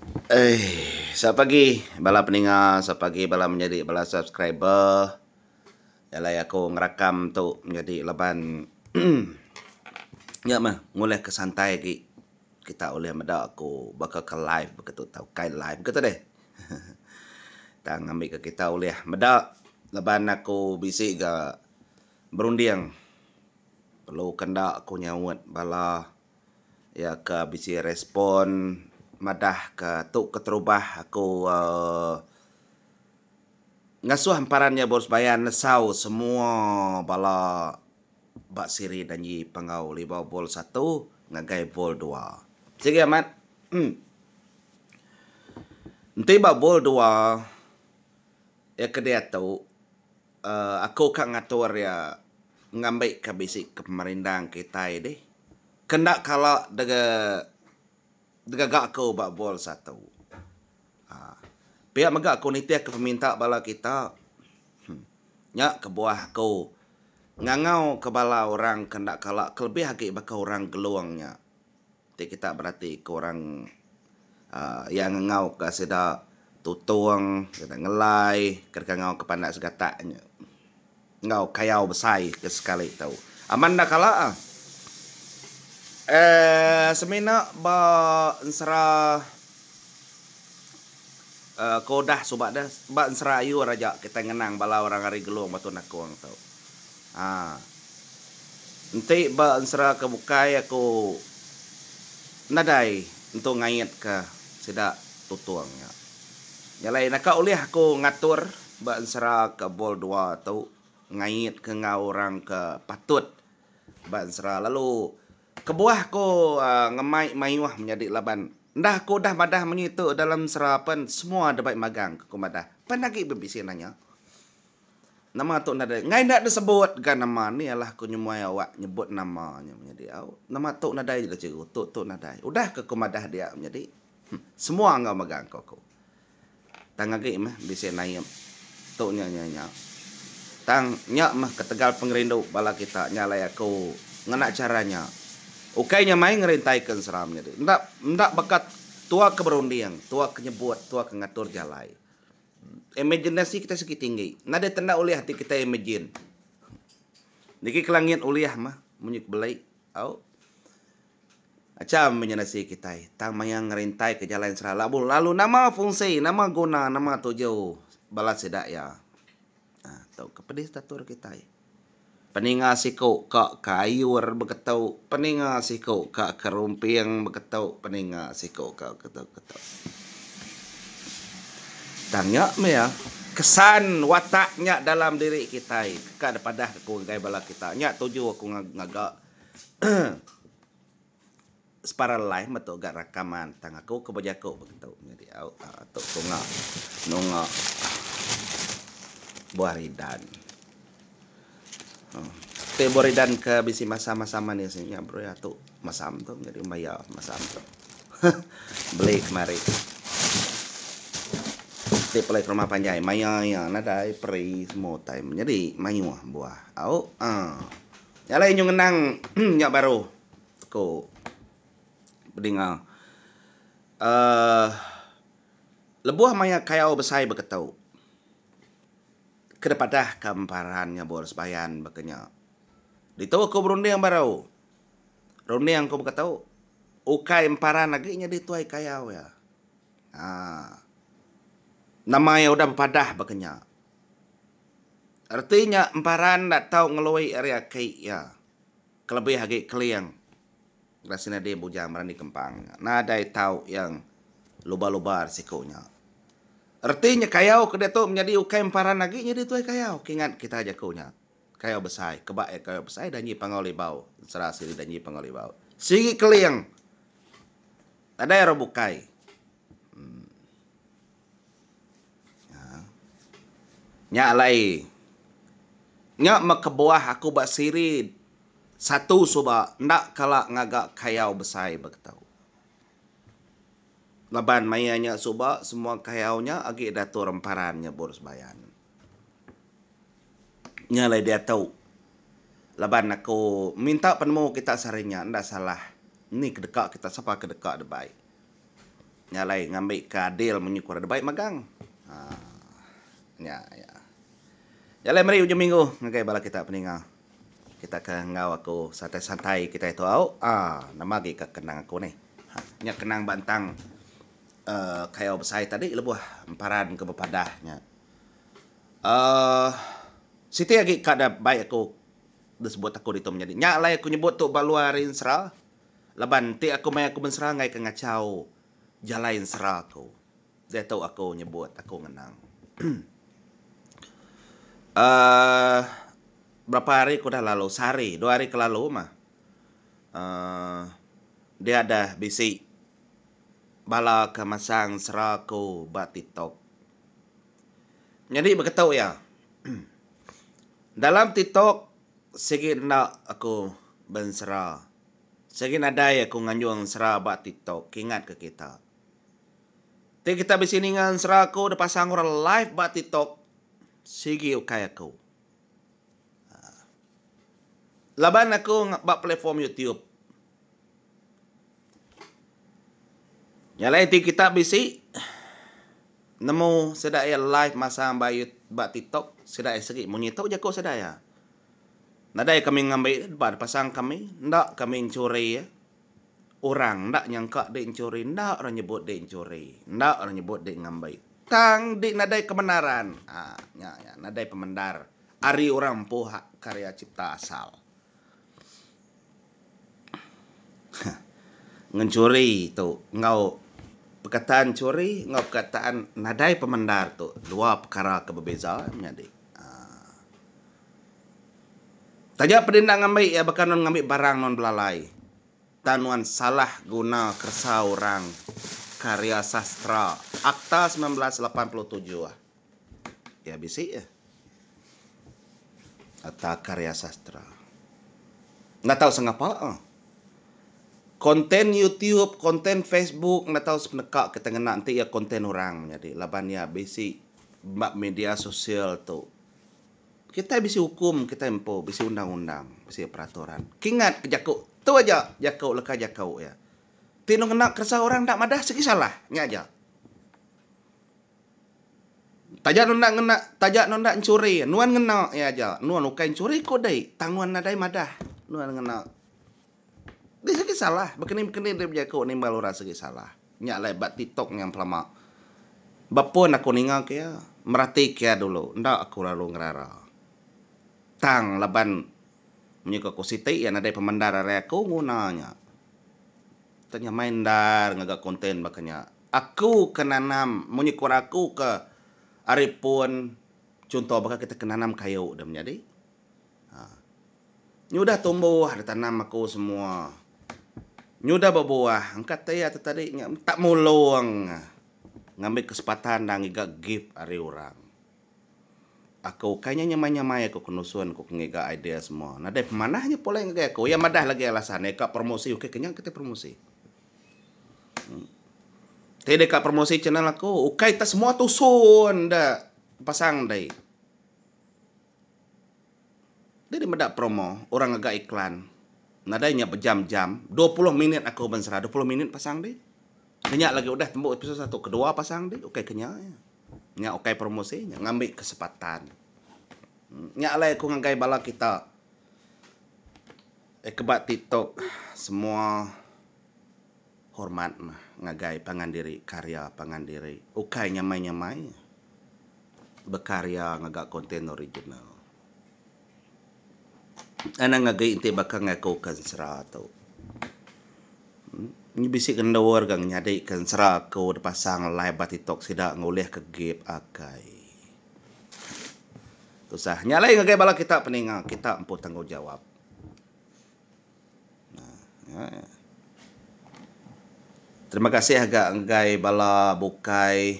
Eii selamat pagi bala peninga selamat pagi bala menyadi bala subscriber jalai aku ngerakam tu menyadi laban nya meh ngulih ke santai agi kita ulih meda aku baka ke live baka tu tau kai live ke tu deh tang ngambi ke kita ulih meda laban aku bisi ga berunding perlu ke enda aku nyaut bala. Iya ke bisi respon madah ke tu keterubah aku uhh ngasuh emparan nya Boris Bayan nesau semua bala ba siri Danji Panggau Libau Vol satu ngagai Vol dua. Sigi amat uhh enti ba Vol dua iya ke diatu uhh aku ka ngatur iya ngambi ka bisi ke pemerindang kitai dih. Ke enda kala dega digaga aku ba vol satu. Haa. Pia mega aku nitihka peminta bala kita. Huh. Nya kebuah aku ngangauka bala orang ke enda kala kelebih agi baka orang Gelong nya. Ti kita beratika orang aaa iya ngangauka sida Tutong, sida Ngelai, ke dikangauka Pandak Segatak nya. Enggau kayau besai ke sekali tu. Amat enda kala ah. Eh semina ba ensera eh ke udah suba deh ba ensera ayur aja kitai ngenang bala orang ari Gelong Batu Nakong tu. Haa. Enti ba ensera ke bukai aku nadai entu ngait ka sida Tutong nya. Nya alai naka ulih aku ngatur ba ensera ke Vol dua tu ngait ke enggau orang ke patut ba ensera lalu kebuah aku ngemai mayuh menyadi laban enda aku udah madah munyi tu dalam ensera pen semua deba magang ke ku madah pen agi be bisi nanya. Nama tu nadai enggai enda disebut ga nama ni alah ku nyemuai awak nyebut nama nya menyadi au nama tu nadai ga cikgu tu tu nadai udah ke ku madah dia menyadi. Semua enggau mega engkau aku. Tang agi meh bisi naip tu nya nya nya. Tang nya meh ketegal pengerindu bala kita nya alai aku ngena chara nya. Ukai nya mai ngerintaika ensera menyadi. Enda enda baka tua ke berunding, tua ke nyebut, tua ke ngatur jalai. Imaginasi kitai sigi tinggi. Nadai tenda ulih ati kitai imagine. Niki ke langit ulih meh munyi ke beli. Au. Acham meh nasi kitai tang maya ngerintai ke jalai ensera labu lalu nama fungsi nama guna nama tuju bala sida iya. Aa tu ke pedis atur kitai. Peninga siku ka ke ayur beketu peninga siku ka ke rumping beketu peninga siku ka ketu-ketu. Tang nya meh iya kesan watak nya dalam diri kitai ka dipadah ku ngagai bala kita nya tuju aku ngaga. Separa live metu ga rakaman tang aku ke bejaku begitu nyadi au tu tunga nunga buah ridan. Ti buah ridan ke bisi masam-masam manis nya bro ya tu masam tu nyadi maya masam tu. Beli kemari. Ti pulai ke rumah panjai maya iya nadai peri semua utai nyadi mayuh buah au aaa. Nya alai nyu ngenang nya baru ku bedinga uhh lebuh maya kayau besai beketu ke dipadah ka emparan nya bor sebayan baka nya. Ditu aku berunding baru runding ku beketu ukai emparan agi nyadi tuai kayau iya uhh nama iya udah bepadah baka nya. Reti nya emparan enda tau ngelui ari aki iya kelebih agi keling rasi nyadi bujang berani kempang nya nadai tau iya luba-luba ari siku nya. Reti nya kayau ke diatu menyadi ukai emparan agi nyadi tuai kayau ke ingat kita jaku nya. Kayau besai keba iya kayau besai danji Panggau Libau ensera siri danji Panggau Libau. Sigi keling nadai orang bukai. Nya alai nya meh kebuah aku ba siri satu suba enda kala ngaga kayau besai ba ketu. Laban maya nya suba semua kayau nya agi diatur emparan nya bur sebayan. Nya alai diatu laban aku minta penemu kita sehari nya enda salah ni ke deka kita sapa ke deka dibai. Nya alai ngambika adil munyi ku orang dibai magang. Haa. Nya iya. Nya alai meri ujung minggu ngagai bala kita peninga. Kita ke enggau aku santai-santai kitai tu au. Aa nama agi ka kenang aku nih. Nya kenang ba entang uhh kayau besai tadi lebuh emparan ke bepadah nya. Uhh siti agi ka da bai aku da sebut aku ditu menyadi. Nya alai aku nyebut tu ba luar ari ensera laban enti aku maya aku bensera enggai ke ngachau jalai ensera aku. Diatu aku nyebut aku ngenang. uhh berapa hari ke udah lalu sehari dua hari ke lalu mah uhh dia dah bisi bala ke masang sera aku ba tiktok. Nyadi beketu iya dalam tiktok sigi enda aku bensera sigi nadai aku nganjung sera ba tiktok kingat ke kita. Ti kita bisi ninga ensera aku da pasang orang live ba tiktok sigi ukai aku. Laban aku ba platform youtube. Nya alai ti kita bisi nemu sida iya live masang ba ba tiktok sida iya sigi munyi tu jaku sida iya. Nadai kami ngambi ba pasang kami enda kami enchuri iya. Orang enda nyangka dek enchuri enda orang nyebut dek enchuri enda orang nyebut dek ngambi tang dek nadai kebenaran aa nya nya nadai pemendar ari orang empu hak karya cipta asal. Heh ngenchuri tu enggau perkataan churi enggau perkataan nadai pemendar tu dua pekara ke bebeza menyadi aa. Taja peda enda ngambi iya baka nuan ngambi barang nuan belalai. Tang nuan salah guna keresa orang karya sastera Akta 1987. Iya bisi iya. Akta Karya Sastera. Enda tau sengapa. Konten YouTube, konten Facebook enda tau sepeneka kita ngena enti iya konten orang menyadi laban iya bisi ba media sosial tu. Kitai bisi ukum kitai empu, bisi undang-undang, bisi peraturan. Kingat ke jaku tu aja jaku leka jaku iya. Ti anu ngena keresa orang enda madah sigi salah. Nya aja. Taja nu enda ngena, taja nu enda enchuri, nuan ngena iya aja. Nuan ukai enchuri ku dei, tang nuan nadai madah nuan ngena. Dei sigi salah, bekeni-bekeni dei bejaku nimbal orang sigi salah. Nya alai ba tiktok nya pelama. Ba pun aku ninga ke iya, merati ke iya dulu enda aku lalu ngerara. Tang laban menyuka ku siti iya nadai pemendar ari aku nguna nya. Tang nya main endar ngaga content baka nya. Aku ke nanam munyi ku aku ke ari pun chunto baka kita ke nanam kayu da menyadi. Nyudah tumbuh ditanam aku semua. Nyudah bebuah engka ti iya tadi nya tak mulung ngambi kesempatan enda ngiga gift ari orang. Aku ukai nya nyamai-nyamai aku ke nusun aku ke ngiga idea semua. Nadai pemanah nya pulai ngagai aku. Iya madah lagi alasan iya ka promosi okey ke nya kitai promosi. Ti deka promosi channel aku ukai tak semua tusun da pasang dei. Diri meda promo orang ngaga iklan nadai nya bejam-jam 20 minit aku bensera 20 minit pasang dih. Nya lagi udah tembu episode satu kedua pasang dih ukai ke nya iya. Nya ukai promosi nya ngambi kesempatan. Nya alai aku ngagai bala kita eh keba tiktok semua hormat mah ngagai pangan diri karya pangan diri ukai nyamai-nyamai. Bekarya ngaga konten original. Anang agi enti baka ngaku ke ensera tu. Nyi bisi ke endur ga nyadi ke ensera aku dipasang live ba tiktok sida ngulih ke gip akai. Tusah. Nya alai ngagai bala kita peninga kita empu tanggungjawab. Terima kasih ga enggai bala bukai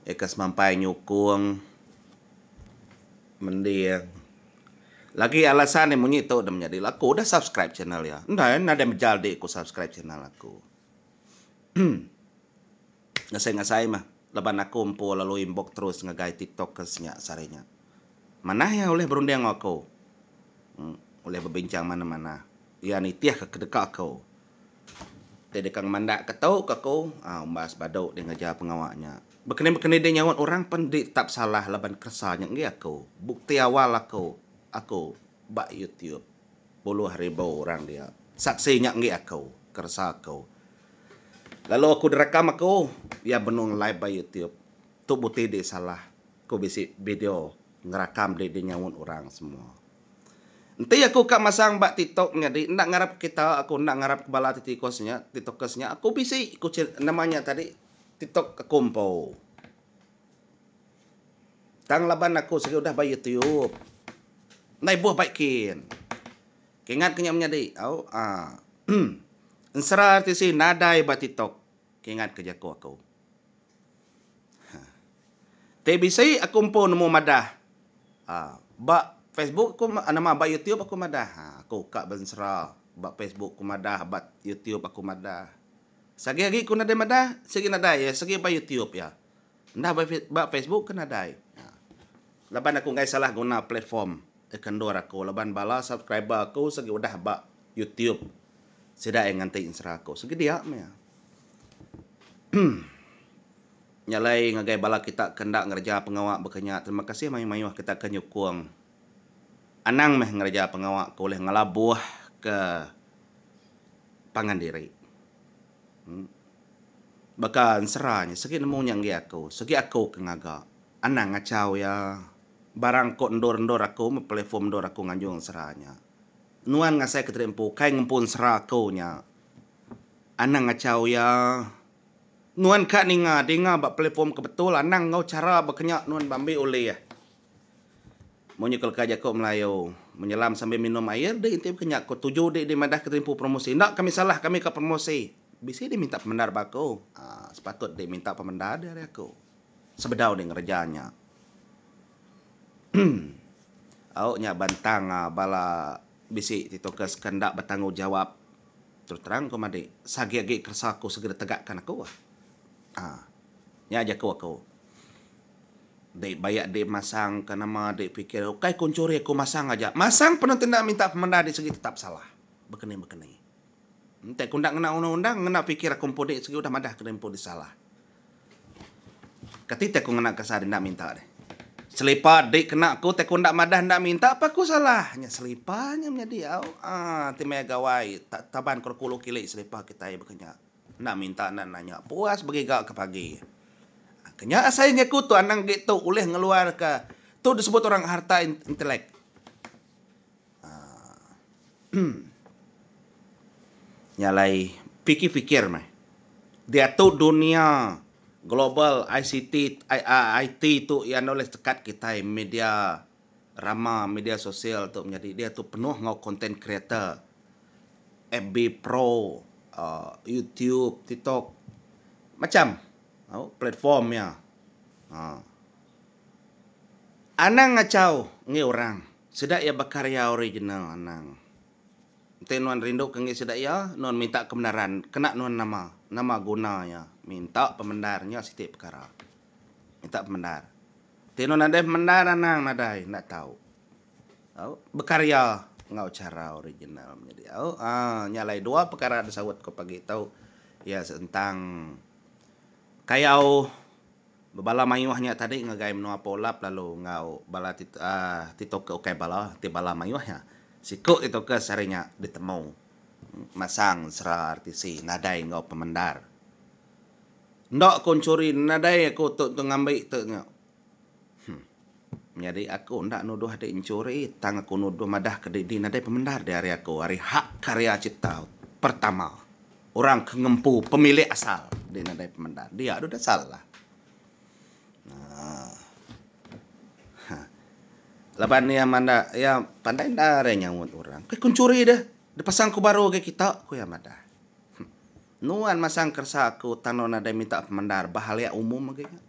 ika semampai nyukung mending. Lagi alasan ne munyi tu da menyadi aku udah subscribe channel iya. Enda nadai mejal di ku subscribe channel aku. Ngasai ngasai mah laban aku empu lalu inbox terus ngagai tiktokers nya sehari nya. Manah iya ulih berunding enggau aku. Ulih bebincang manah-manah. Iya nitihka kedeka aku. Ti deka ngemandak ke tu ke aku, aa umbas badu deh ngereja pengawa nya. Bekeni-bekeni deh nyaut orang pen di tetap salah laban keresa nya enggi aku. Bukti awal aku, aku ba YouTube. Puluh ribu orang dia. Saksi nya enggi aku, keresa aku. Lalu aku direkam aku, iya benung live ba YouTube. Tu bukti di salah. Ku bisi video ngerakam di di nyaut orang semua. Enti aku ka masang ba tiktok nyadi enda ngarap kita aku enda ngarap bala ti tikus nya tiktokers nya aku bisi ku nama nya tadi tiktok aku empu. Tang laban aku sigi udah ba youtube enda ibuh ba kin. Kingat ke nya menyadi au aaa ensera ti si nadai ba tiktok kingat ke jaku aku. Ti bisi aku empu nemu madah aaa ba Facebook aku nama ba YouTube aku madah aaa aku ka bensera ba Facebook ku madah ba YouTube aku madah. Sagi agi ku nadai madah sigi nadai iya sigi ba YouTube iya. Enda ba ba Facebook ke nadai. Laban aku enggai salah guna platform ke endur aku laban bala subscriber aku sigi udah ba YouTube sida iya nganti ensera aku sigi dia meh iya. Nya alai ngagai bala kita ke enda ngereja pengawa baka nya terima kasih mayuh-mayuh kita ke nyukung. Anang meh ngereja pengawa ke ulih ngelabuh ke pangan diri. Baka ensera nya sigi nemu nya enggi aku, sigi aku ke ngaga. Anang ngachau iya. Barang ko endur-endur aku meh platform endur aku nganjung ensera nya. Nuan ngasai ke diri empu kai ngempu ensera aku nya. Anang ngachau iya. Nuan ka ninga, dinga ba platform ke betul anang enggau chara baka nya nuan bambi ulih. Munyi ke leka jaku Melayu, menyelam sambil minum air dek enti baka nya ko tuju dek dimadah ke terimpu promosi. Enda kami salah kami ka promosi. Bisi dek minta pemendar ba aku. Aaa sepatut dek minta pemendar dek ari aku sebedau dek ngereja nya. Au nya bantang bala bisi ti tokes ke enda betanggungjawab. Terus terang ku madik, sagi agi keresa aku segi ditegakkan aku ah. Aa. Nya jaku aku. Dik bayak dik masang ka nama dik pikir ukai ku enchuri aku masang aja. Masang pun enti enda minta pemendar dik segi tetap salah. Bekeni bekeni. Enti aku enda ngena undang-undang ngena pikir aku empu dik segi udah madah ke dik empu dik salah. Kati te aku ngena kesa enda minta deh. Selipa dik kena aku te aku enda madah enda minta pa aku salah. Nya selipa nya menyadi au aaa ti maya gawai taban ku kulu kili selipa kitai baka nya. Enda minta enda nanya puas begiga ke pagi. Ke nya asai ngi aku tu anang agi tu ulih ngeluar ka tu disebut orang harta intelek. Nya alai pikir-pikir meh. Diatu dunia global ICT IT tu iya enda ulih sekat kitai media rama media sosial tu menyadi diatu penuh enggau content creator. FB pro uhh YouTube tiktok macam platform iya. uhh Anang ngachau enggi orang. Sida iya bekarya original anang. Enti nuan rindu ke enggi sida iya, nuan minta kebenaran kena nuan nama. Nama guna iya minta pemendar nya siti pekara. Minta pemendar. Enti nuan nadai pemendar anang nadai enda tau. Au bekarya enggau chara original menyadi au aaa nya alai dua pekara disaut ku pagi tu iya sentang kayau. Bebala mayuh nya tadi ngagai menua Polap lalu enggau bala ti aaa ti tauka ukai bala ti bala mayuh nya. Siku ti tauka sehari nya ditemu masang sera RTC nadai enggau pemendar. Enda ku enchuri nadai aku tu tu ngambi tu nya. Huh. Menyadi aku enda nuduh adi enchuri tang aku nuduh madah ke didi nadai pemendar di ari aku ari hak karya cipta pertama. Orang ke ngempu pemilik asal di nadai pemendar. Dia tu dah salah. Ha. Laban iya manda iya pandai enda ari nyaut orang. Ke ku enchuri deh. Dipasang ku baru agi kita ku iya madah. Nuan masang keresa aku tang nuan nadai minta pemendar ba halayak umum agi nya.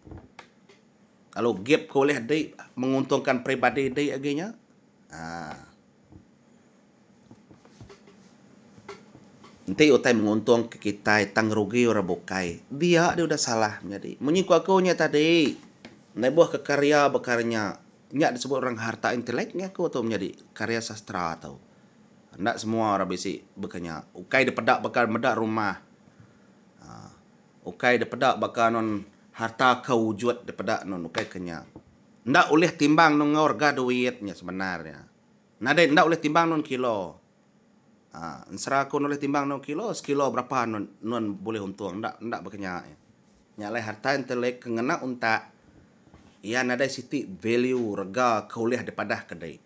Lalu gap ke ulih di menguntungkan peribadi di agi nya. Ha. Enti utai menguntungka kitai tang ngerugi orang bukai, dia deh udah salah menyadi. Munyi ku aku nya tadi, lebuh ke karya baka nya, nya disebut orang harta intelek nya aku tu menyadi karya sastera tu. Enda semua orang bisi baka nya. Ukai dipeda baka meda rumah. Ukai dipeda baka nun harta ke wujud dipeda nun ukai ke nya. Enda ulih timbang nun enggau rega duit nya sebenar nya. Nadai enda ulih timbang nun kilo. Aa ensera ku ulih timbang nun kilo, sekilo berapa nun nun bulih untung enda enda baka nya. Nya alai harta intelek ke ngena untak iya nadai siti value rega ke ulih dipadah ke dei.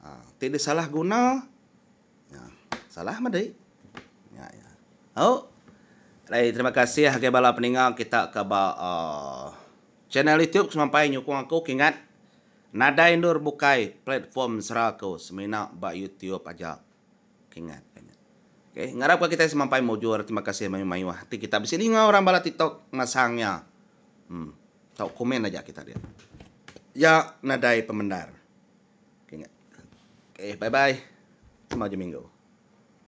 Aa ti disalah guna Nya. Salah madi. Nya ya. Au. Alai terima kasih agai bala peninga kita ke ba uhh channel YouTube semampai nyukung aku ke ingat nadai endur bukai platform sera aku semina ba YouTube aja. Ke ingat. Okay, ngarap ka kitai semampai mujur. Terima kasih mayuh-mayuh. Ti kita bisi ninga orang bala TikTok masang nya. Hmm. Tau komen aja kita dia. Ya nadai pemendar. Okay, bye bye. Semua je minggu.